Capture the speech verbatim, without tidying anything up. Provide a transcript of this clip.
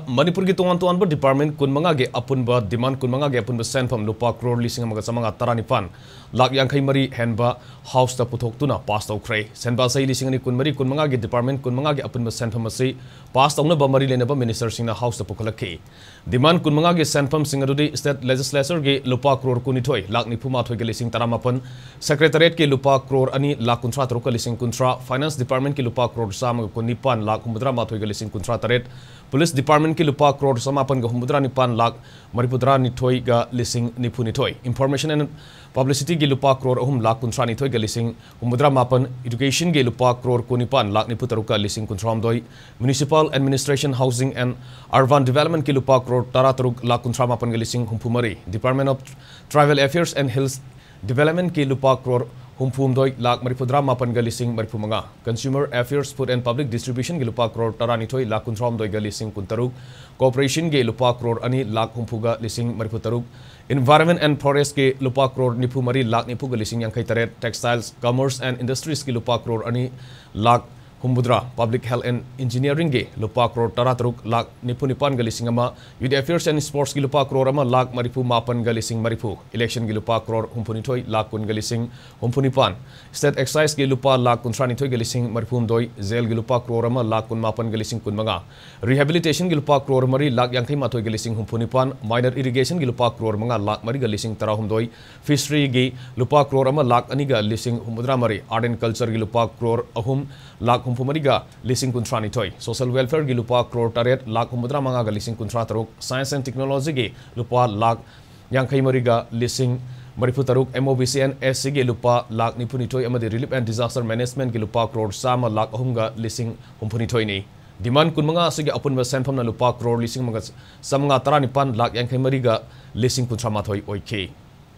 ꯃꯅꯤꯄꯨꯔꯒꯤ ꯇꯣꯉꯥꯟ ꯇꯣꯉꯥꯟꯕ department ꯀꯨꯟꯃꯉꯥꯒꯤ ꯑꯄꯨꯟꯕ demand ꯀꯨꯟꯃꯉꯥꯒꯤ ꯑꯄꯨꯟꯕ ꯁꯦꯟꯐꯝ ꯂꯨꯄꯥ ꯀ꯭ꯔꯣꯔ ꯂꯤꯁꯤꯡ ꯑꯃꯒ ꯆꯥꯃꯉꯥ ꯇꯔꯥꯅꯤꯄꯥꯟ ꯂꯥꯛ ꯌꯥꯡꯈꯩ ꯃꯔꯤ ꯍꯦꯟꯕ House ꯇ ꯄꯨꯊꯣꯛꯇꯨꯅ pass ꯇꯧꯈ꯭ꯔꯦ꯫ ꯁꯦꯟꯕꯥ ꯆꯍꯤ ꯂꯤꯁꯤꯡ ꯑꯅꯤ ꯀꯨꯟꯃꯔꯤ ꯀꯨꯟꯃꯉꯥꯒꯤ department ꯀꯨꯟꯃꯉꯥꯒꯤ ꯑꯄꯨꯟꯕ ꯁꯦꯟꯐꯝ ꯑꯁꯤ pass ꯇꯧꯅꯕ ꯃꯔꯤ ꯂꯩꯅꯕ minister ꯁꯤꯡꯅ House ꯇ ꯄꯨꯈꯠꯂꯛꯈꯤ꯫ Demand ꯀꯨꯟꯃꯉꯥꯒꯤ ꯁꯦꯟꯐꯝꯁꯤꯡ ꯑꯗꯨꯗꯤ state legislature ꯒꯤ ꯂꯨꯄꯥ ꯀ꯭ꯔꯣꯔ ꯀꯨꯟꯅꯤꯊꯣꯏ ꯂꯥꯛ ꯅꯤꯐꯨ ꯃꯥꯊꯣꯏꯒ ꯂꯤꯁꯤꯡ ꯇꯔꯥꯃꯥꯄꯟ, secretariat ꯀꯤ ꯂꯨꯄꯥ ꯀ꯭ꯔꯣꯔ ꯑꯅꯤ ꯂꯥꯛ ꯀꯨꯟꯊ꯭ꯔꯥ ꯇꯔꯨꯛꯀ ꯂꯤꯁꯤꯡ ꯀꯨꯟꯊ꯭ꯔꯥ, finance department ꯀꯤ ꯂꯨꯄꯥ ꯀ꯭ꯔꯣꯔ ꯆꯥꯝꯃꯒ ꯀꯨꯟꯅꯤꯄꯥꯟ ꯂꯥꯛ ꯍꯨꯝꯐꯨꯇꯔꯥ ꯃꯥꯊꯣꯏꯒ ꯂꯤꯁꯤꯡ ꯀꯨꯟꯊ꯭ꯔꯥ ꯇꯔꯦꯠ, police department ꯀꯤ ꯂꯨꯄꯥ ꯀ꯭ꯔꯣꯔ ꯆꯥꯃꯥꯄꯟꯒ ꯍꯨꯝꯐꯨꯇꯔꯥ ꯅꯤꯄꯥꯟ ꯂꯥꯛ ꯃꯔꯤꯐꯨꯇꯔꯥ ꯅꯤꯊꯣꯏꯒ ꯂꯤꯁꯤꯡ ꯅꯤꯐꯨ ꯅꯤꯊꯣꯏ, information and publicity ꯒꯤ ꯂꯨꯄꯥ ꯀ꯭ꯔꯣꯔ ꯑꯍꯨꯝ ꯂꯥꯛ ꯀꯨꯟꯊ꯭ꯔꯥ ꯅꯤꯊꯣꯏꯒ ꯂꯤꯁꯤꯡ ꯍꯨꯝꯐꯨꯇꯔꯥ ꯃꯥꯄꯟ, education ꯒꯤ ꯂꯨꯄꯥ ꯀ꯭ꯔꯣꯔ ꯀꯨꯟꯅꯤꯄꯥꯟ ꯂꯥꯛ ꯅꯤꯐꯨ ꯇꯔꯨꯛꯀ ꯂꯤꯁꯤꯡ ꯀꯨꯟꯊ꯭ꯔꯥꯍꯨꯝꯗꯣꯏ, municipal administration, housing and urban development ꯀꯤ ꯂꯨꯄꯥ ꯀ꯭ꯔꯣꯔ ꯇꯔꯥ ꯇꯔꯨꯛ ꯂꯥꯛ ꯀꯨꯟꯊ꯭ꯔꯥ ꯃꯥꯄꯟꯒ ꯂꯤꯁꯤꯡ ꯍꯨꯝꯐꯨ ꯃꯔꯤ, department of tribal affairs and hills development ꯀꯤ ꯂꯨꯄꯥ ꯀ꯭ꯔꯣꯔ ꯍꯨꯝꯐꯨꯍꯨꯝꯗꯣꯏ ꯂꯥꯛ ꯃꯔꯤꯐꯨꯇꯔꯥ ꯃꯥꯄꯟꯒ ꯂꯤꯁꯤꯡ ꯃꯔꯤꯐꯨ ꯃꯉꯥ, consumer affairs, food and public distribution ꯒꯤ ꯂꯨꯄꯥ ꯀ꯭ꯔꯣꯔ ꯇꯔꯥꯅꯤꯊꯣꯏ ꯂꯥꯛ ꯀꯨꯟꯊ꯭ꯔꯥꯍꯨꯝꯗꯣꯏꯒ ꯂꯤꯁꯤꯡ ꯀꯨꯟꯇꯔꯨꯛ, corporation ꯒꯤ ꯂꯨꯄꯥ ꯀ꯭ꯔꯣꯔ ꯑꯅꯤ ꯂꯥꯛ ꯍꯨꯝꯐꯨꯒ ꯂꯤꯁꯤꯡ ꯃꯔꯤꯐꯨ ꯇꯔꯨꯛ, environment and forest ꯀꯤ ꯂꯨꯄꯥ ꯀ꯭ꯔꯣꯔ ꯅꯤꯐꯨ ꯃꯔꯤ ꯂꯥꯛ ꯅꯤꯐꯨꯒ ꯂꯤꯁꯤꯡ ꯌꯥꯡꯈꯩ ꯇꯔꯦꯠ, textiles, commerce and industries ꯀꯤ ꯂꯨꯄꯥ ꯀ꯭ꯔꯣꯔ ꯑꯅꯤ ꯂꯥꯛ ꯍꯨꯝꯐꯨꯇꯔꯥ, public health and engineering ꯒꯤ ꯂꯨꯄꯥ ꯀ꯭ꯔꯣꯔ ꯇꯔꯥ ꯇꯔꯨꯛ ꯂꯥꯛ ꯅꯤꯐꯨ ꯅꯤꯄꯥꯟꯒ ꯂꯤꯁꯤꯡ ꯑꯃ, youth affairs and sports ꯀꯤ ꯂꯨꯄꯥ ꯀ꯭ꯔꯣꯔ ꯑꯃ ꯂꯥꯛ ꯃꯔꯤꯐꯨ ꯃꯥꯄꯟꯒ ꯂꯤꯁꯤꯡ ꯃꯔꯤꯐꯨ, election ꯒꯤ ꯂꯨꯄꯥ ꯀ꯭ꯔꯣꯔ ꯍꯨꯝꯐꯨ ꯅꯤꯊꯣꯏ ꯂꯥꯛ ꯀꯨꯟꯒ ꯂꯤꯁꯤꯡ ꯍꯨꯝꯐꯨ ꯅꯤꯄꯥꯟ, state excise ꯀꯤ ꯂꯨꯄꯥ ꯂꯥꯛ ꯀꯨꯟꯊ꯭ꯔꯥ ꯅꯤꯊꯣꯏꯒ ꯂꯤꯁꯤꯡ ꯃꯔꯤꯐꯨ ꯍꯨꯝꯗꯣꯏ, jail ꯒꯤ ꯂꯨꯄꯥ ꯀ꯭ꯔꯣꯔ ꯑꯃ ꯂꯥꯛ ꯀꯨꯟ ꯃꯥꯄꯟꯒ ꯂꯤꯁꯤꯡ ꯀꯨꯟ ꯃꯉꯥ, rehabilitation ꯒꯤ ꯂꯨꯄꯥ ꯀ꯭ꯔꯣꯔ ꯃꯔꯤ ꯂꯥꯛ ꯌꯥꯡꯈꯩ ꯃꯥꯊꯣꯏꯒ ꯂꯤꯁꯤꯡ ꯍꯨꯝꯐꯨ ꯅꯤꯄꯥꯟ, minor irrigation ꯒꯤ ꯂꯨꯄꯥ ꯀ꯭ꯔꯣꯔ ꯃꯉꯥ ꯂꯥꯛ ꯃꯔꯤꯒ ꯂꯤꯁꯤꯡ ꯇꯔꯥꯍꯨꯝꯗꯣꯏ, fishery ꯒꯤ ꯂꯨꯄꯥ ꯀ꯭ꯔꯣꯔ ꯑꯃ ꯂꯥꯛ ꯑꯅꯤꯒ ꯂꯤꯁꯤꯡ ꯍꯨꯝꯐꯨꯇꯔꯥ ꯃꯔꯤ, art and culture ꯒꯤ ꯂꯨꯄꯥ ꯀ꯭ꯔꯣꯔ ꯑꯍꯨꯝ ꯂꯥꯛ ꯍꯨꯝꯐꯨ ꯃꯔꯤꯒ ꯂꯤꯁꯤꯡ ꯀꯨꯟꯊ꯭ꯔꯥ ꯅꯤꯊꯣꯏ, social welfare ꯒꯤ ꯂꯨꯄꯥ ꯀ꯭ꯔꯣꯔ ꯇꯔꯦꯠ ꯂꯥꯛ ꯍꯨꯝꯐꯨꯇꯔꯥ ꯃꯉꯥꯒ ꯂꯤꯁꯤꯡ ꯀꯨꯟꯊ꯭ꯔꯥ ꯇꯔꯨꯛ, science and technology ꯒꯤ ꯂꯨꯄꯥ ꯂꯥꯛ ꯌꯥꯡꯈꯩ ꯃꯔꯤꯒ ꯂꯤꯁꯤꯡ ꯃꯔꯤꯐꯨ ꯇꯔꯨꯛ, MOBC and SC ꯒꯤ ꯂꯨꯄꯥ ꯂꯥꯛ ꯅꯤꯐꯨ ꯅꯤꯊꯣꯏ ꯑꯃꯗꯤ relief and disaster management ꯒꯤ ꯂꯨꯄꯥ ꯀ꯭ꯔꯣꯔ ꯆꯥꯝꯃ ꯂꯥꯛ ꯑꯍꯨꯝꯒ ꯂꯤꯁꯤꯡ ꯍꯨꯝꯐꯨ ꯅꯤꯊꯣꯏꯅꯤ꯫ Demand ꯀꯨꯟꯃꯉꯥ ꯑꯁꯤꯒꯤ ꯑꯄꯨꯟꯕ ꯁꯦꯟꯐꯝꯅ ꯂꯨꯄꯥ ꯀ꯭ꯔꯣꯔ ꯂꯤꯁꯤꯡ ꯑꯃꯒ ꯆꯥꯃꯉꯥ ꯇꯔꯥꯅꯤꯄꯥꯟ ꯂꯥꯛ ꯌꯥꯡꯈꯩ ꯃꯔꯤꯒ ꯂꯤꯁꯤꯡ ꯀꯨꯟꯊ꯭ꯔꯥ ꯃꯥꯊꯣꯏ ꯑꯣꯏꯈꯤ꯫